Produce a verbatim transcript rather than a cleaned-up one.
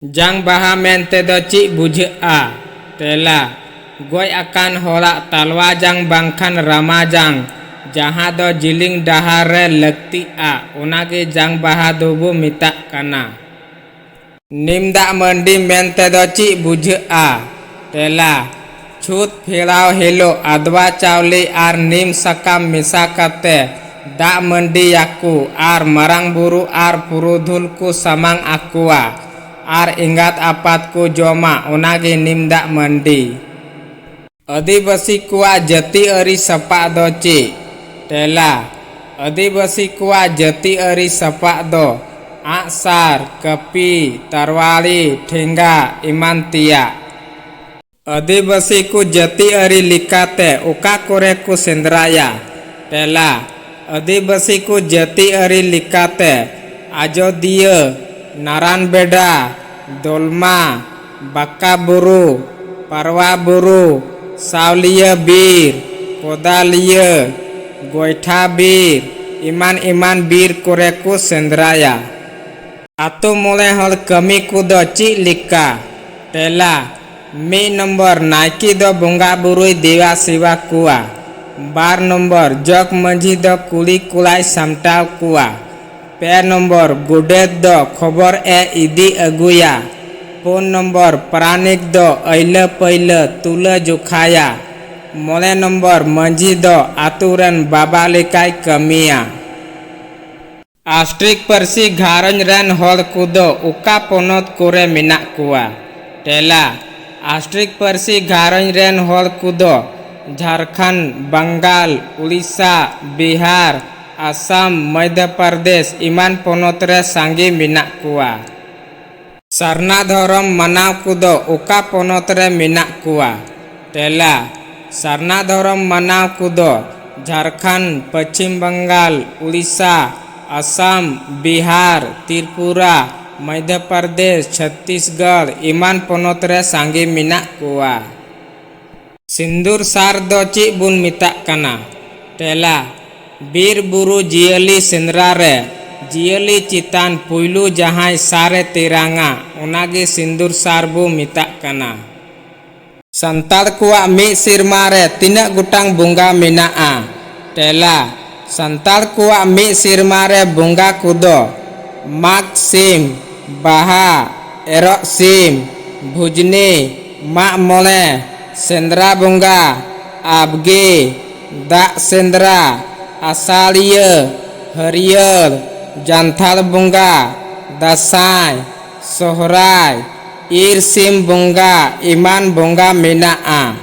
ᱡᱟᱝ ᱵᱟᱦᱟ ᱢᱮᱱᱛᱮ ᱫᱚ ᱪᱮᱫ ᱵᱩᱡᱷᱟᱹᱜᱼᱟ? ᱛᱮᱞᱟ, ᱜᱚᱡ ᱟᱠᱟᱱ ᱦᱚᱲᱟᱜ ᱛᱟᱞᱣᱟ ᱡᱟᱝ ᱵᱟᱝᱠᱷᱟᱱ ᱨᱟᱢᱟ ᱡᱟᱝ, ᱡᱟᱦᱟᱸ ᱫᱚ ᱡᱤᱞᱤᱧ ᱰᱟᱦᱟᱨ ᱨᱮ ᱞᱟᱹᱠᱛᱤᱜᱼᱟ, ᱚᱱᱟᱜᱮ ᱡᱟᱝ ᱵᱟᱦᱟ ᱫᱚᱵᱚ ᱢᱮᱛᱟᱜ ᱠᱟᱱᱟ᱾ ᱱᱤᱢ ᱫᱟᱜ ᱢᱟᱹᱰᱤ ᱢᱮᱱᱛᱮ ᱫᱚ ᱪᱮᱫ ᱵᱩᱡᱷᱟᱹᱜᱼᱟ? ᱛᱮᱞᱟ, ᱪᱷᱩᱛ ᱯᱷᱮᱲᱟᱣ ᱦᱤᱞᱳᱜ ᱟᱫᱽᱣᱟ ᱪᱟᱣᱞᱮ ᱟᱨ ᱱᱤᱢ ᱥᱟᱠᱟᱢ ᱢᱮᱥᱟ ᱠᱟᱛᱮ ᱫᱟᱜ ᱢᱟᱹᱰᱤᱭᱟᱠᱚ ᱟᱨ ᱢᱟᱨᱟᱝ ᱵᱩᱨᱩ ᱟᱨ ᱯᱩᱨᱩᱫᱷᱩᱞ ᱠᱚ ᱥᱟᱢᱟᱝ ᱟᱠᱚᱣᱟ ᱟᱨ ᱮᱸᱜᱟᱛ ᱟᱯᱟᱛ ᱠᱚ ᱡᱚᱢᱟ, ᱚᱱᱟᱜᱮ ᱱᱤᱢ ᱫᱟᱜ ᱢᱟᱹᱰᱤ᱾ ᱟᱹᱫᱤᱵᱟᱹᱥᱤ ᱠᱚᱣᱟᱜ ᱡᱟᱹᱛᱤᱭᱟᱹᱨᱤ ᱥᱟᱯᱟᱵ ᱫᱚ ᱪᱮᱫ? ᱛᱮᱞᱟ, ᱟᱹᱫᱤᱵᱟᱹᱥᱤ ᱠᱚᱣᱟᱜ ᱡᱟᱹᱛᱤᱭᱟᱹᱨᱤ ᱥᱟᱯᱟᱵ ᱫᱚ ᱟᱜᱼᱥᱟᱨ, ᱠᱟᱹᱯᱤ, ᱛᱟᱨᱣᱟᱲᱤ, ᱴᱷᱮᱸᱜᱟ ᱮᱢᱟᱱ ᱛᱮᱭᱟᱜ᱾ ᱟᱹᱫᱤᱵᱟᱹᱥᱤ ᱠᱚ ᱡᱟᱹᱛᱤᱭᱟᱹᱨᱤ ᱞᱮᱠᱟᱛᱮ ᱚᱠᱟ ᱠᱚᱨᱮ ᱠᱚ ᱥᱮᱸᱫᱽᱨᱟᱭᱟ? ᱛᱮᱞᱟ, ᱟᱹᱫᱤᱵᱟᱹᱥᱤ ᱠᱚ ᱡᱟᱹᱛᱤᱭᱟᱹᱨᱤ ᱞᱮᱠᱟᱛᱮ ᱟᱡᱚᱫᱤᱭᱟᱹ, ᱱᱟᱨᱟᱱ ᱵᱮᱰᱟ, ᱫᱚᱞᱢᱟ, ᱵᱟᱠᱟ ᱵᱩᱨᱩ, ᱯᱟᱨᱣᱟ ᱵᱩᱨᱩ, ᱥᱟᱣᱞᱤᱭᱟᱹ ᱵᱤᱨ, ᱠᱚᱫᱟᱞᱤᱭᱟᱹ, ᱜᱚᱭᱴᱷᱟ ᱵᱤᱨ, ᱮᱢᱟᱱ ᱮᱢᱟᱱ ᱵᱤᱨ ᱠᱚᱨᱮ ᱠᱚ ᱥᱮᱸᱫᱽᱨᱟᱭᱟ᱾ ᱟᱛᱳ ᱢᱚᱬᱮ ᱦᱚᱲ ᱠᱟᱹᱢᱤ ᱠᱚᱫᱚ ᱪᱮᱫ ᱞᱮᱠᱟ? ᱛᱮᱞᱟ, ᱢᱤᱫ ᱱᱚᱢᱵᱚᱨ, ᱱᱟᱭᱠᱮ ᱫᱚ ᱵᱚᱸᱜᱟ ᱵᱩᱨᱩᱭ ᱫᱮᱵᱟ ᱥᱮᱵᱟ ᱠᱚᱣᱟ᱾ ᱵᱟᱨ ᱱᱚᱢᱵᱚᱨ, ᱡᱚᱜᱽ ᱢᱟᱹᱡᱷᱤ ᱫᱚ ᱠᱩᱲᱤ ᱠᱚᱲᱟᱭ ᱥᱟᱢᱴᱟᱣ ᱠᱚᱣᱟ᱾ ᱯᱮ ᱱᱚᱢᱵᱚᱨ, ᱜᱚᱰᱮᱛ ᱫᱚ ᱠᱷᱚᱵᱚᱨ ᱮ ᱤᱫᱤ ᱟᱹᱜᱩᱭᱟ᱾ ᱯᱩᱱ ᱱᱚᱢᱵᱚᱨ, ᱯᱟᱨᱟᱱᱤᱠ ᱫᱚ ᱟᱹᱭᱞᱟᱹ ᱯᱟᱹᱭᱞᱟᱹ ᱛᱩᱞᱟᱹ ᱡᱚᱠᱷᱟᱭᱟ᱾ ᱢᱚᱬᱮ ᱱᱚᱢᱵᱚᱨ, ᱢᱟᱹᱡᱷᱤ ᱫᱚ ᱟᱛᱳ ᱨᱮᱱ ᱵᱟᱵᱟ ᱞᱮᱠᱟᱭ ᱠᱟᱹᱢᱤᱭᱟ᱾ ᱟᱥᱴᱨᱤᱠ ᱯᱟᱹᱨᱥᱤ ᱜᱷᱟᱨᱚᱸᱡᱽ ᱨᱮᱱ ᱦᱚᱲ ᱠᱚᱫᱚ ᱚᱠᱟ ᱯᱚᱱᱚᱛ ᱠᱚᱨᱮ ᱢᱮᱱᱟᱜ ᱠᱚᱣᱟ? ᱛᱮᱞᱟ, ᱟᱥᱴᱨᱤᱠ ᱯᱟᱹᱨᱥᱤ ᱜᱷᱟᱨᱚᱸᱡᱽ ᱨᱮᱱ ᱦᱚᱲ ᱠᱚᱫᱚ ᱡᱷᱟᱨᱠᱷᱚᱸᱰ, ᱵᱟᱝᱜᱟᱞ, ᱩᱲᱤᱥᱥᱟ, ᱵᱤᱦᱟᱨ, ᱟᱥᱟᱢ, ᱢᱚᱫᱷᱭᱚ ᱯᱨᱚᱫᱮᱥ ᱮᱢᱟᱱ ᱯᱚᱱᱚᱛ ᱨᱮ ᱥᱟᱸᱜᱮ ᱢᱮᱱᱟᱜ ᱠᱚᱣᱟ᱾ ᱥᱟᱨᱱᱟ ᱫᱷᱚᱨᱚᱢ ᱢᱟᱱᱟᱣ ᱠᱚᱫᱚ ᱚᱠᱟ ᱯᱚᱱᱚᱛ ᱨᱮ ᱢᱮᱱᱟᱜ ᱠᱚᱣᱟ? ᱛᱮᱞᱟ, ᱥᱟᱨᱱᱟ ᱫᱷᱚᱨᱚᱢ ᱢᱟᱱᱟᱣ ᱠᱚᱫᱚ ᱡᱷᱟᱨᱠᱷᱚᱸᱰ, ᱯᱚᱪᱷᱤᱢ ᱵᱟᱝᱜᱟᱞ, ᱩᱲᱤᱥᱥᱟ, ᱟᱥᱟᱢ, ᱵᱤᱦᱟᱨ, ᱛᱨᱤᱯᱩᱨᱟ, ᱢᱚᱫᱷᱭᱚ ᱯᱨᱚᱫᱮᱥ, ᱪᱷᱚᱛᱤᱥᱜᱚᱲ ᱮᱢᱟᱱ ᱯᱚᱱᱚᱛ ᱨᱮ ᱥᱟᱸᱜᱮ ᱢᱮᱱᱟᱜ ᱠᱚᱣᱟ᱾ ᱥᱤᱸᱫᱩᱨ ᱥᱟᱨ ᱫᱚ ᱪᱮᱫ ᱵᱚᱱ ᱢᱮᱛᱟᱜ ᱠᱟᱱᱟ? ᱛᱮᱞᱟ, ᱵᱤᱨ ᱵᱩᱨᱩ ᱡᱤᱭᱟᱹᱞᱤ ᱥᱮᱸᱫᱽᱨᱟ ᱨᱮ ᱡᱤᱭᱟᱹᱞᱤ ᱪᱮᱛᱟᱱ ᱯᱩᱭᱞᱩ ᱡᱟᱦᱟᱸᱭ ᱥᱟᱨᱮ ᱛᱮᱨᱟᱝᱟ, ᱚᱱᱟᱜᱮ ᱥᱤᱸᱫᱩᱨ ᱥᱟᱨ ᱵᱚ ᱢᱮᱛᱟᱜ ᱠᱟᱱᱟ᱾ ᱥᱟᱱᱛᱟᱲ ᱠᱚᱣᱟᱜ ᱢᱤᱫ ᱥᱮᱨᱢᱟ ᱨᱮ ᱛᱤᱱᱟᱹᱜ ᱜᱚᱴᱟᱝ ᱵᱚᱸᱜᱟ ᱢᱮᱱᱟᱜᱼᱟ? ᱛᱮᱞᱟ, ᱥᱟᱱᱛᱟᱲ ᱠᱚᱣᱟᱜ ᱢᱤᱫ ᱥᱮᱨᱢᱟ ᱨᱮ ᱵᱚᱸᱜᱟ ᱠᱚᱫᱚ ᱢᱟᱜᱽ ᱥᱤᱢ, ᱵᱟᱦᱟ, ᱮᱨᱚᱜ ᱥᱤᱢ, ᱵᱷᱩᱡᱽᱱᱤ, ᱢᱟᱜ ᱢᱚᱬᱮ, ᱥᱮᱸᱫᱽᱨᱟ ᱵᱚᱸᱜᱟ, ᱟᱵᱜᱮ, ᱫᱟᱜ ᱥᱮᱸᱫᱽᱨᱟ, ᱟᱥᱟᱲᱤᱭᱟᱹ, ᱦᱟᱹᱨᱭᱟᱹᱲ, ᱡᱟᱱᱛᱷᱟᱲ ᱵᱚᱸᱜᱟ, ᱫᱟᱸᱥᱟᱭ, ᱥᱚᱦᱨᱟᱭ, ᱤᱨ ᱥᱤᱢ ᱵᱚᱸᱜᱟ ᱮᱢᱟᱱ ᱵᱚᱸᱜᱟ ᱢᱮᱱᱟᱜᱼᱟ᱾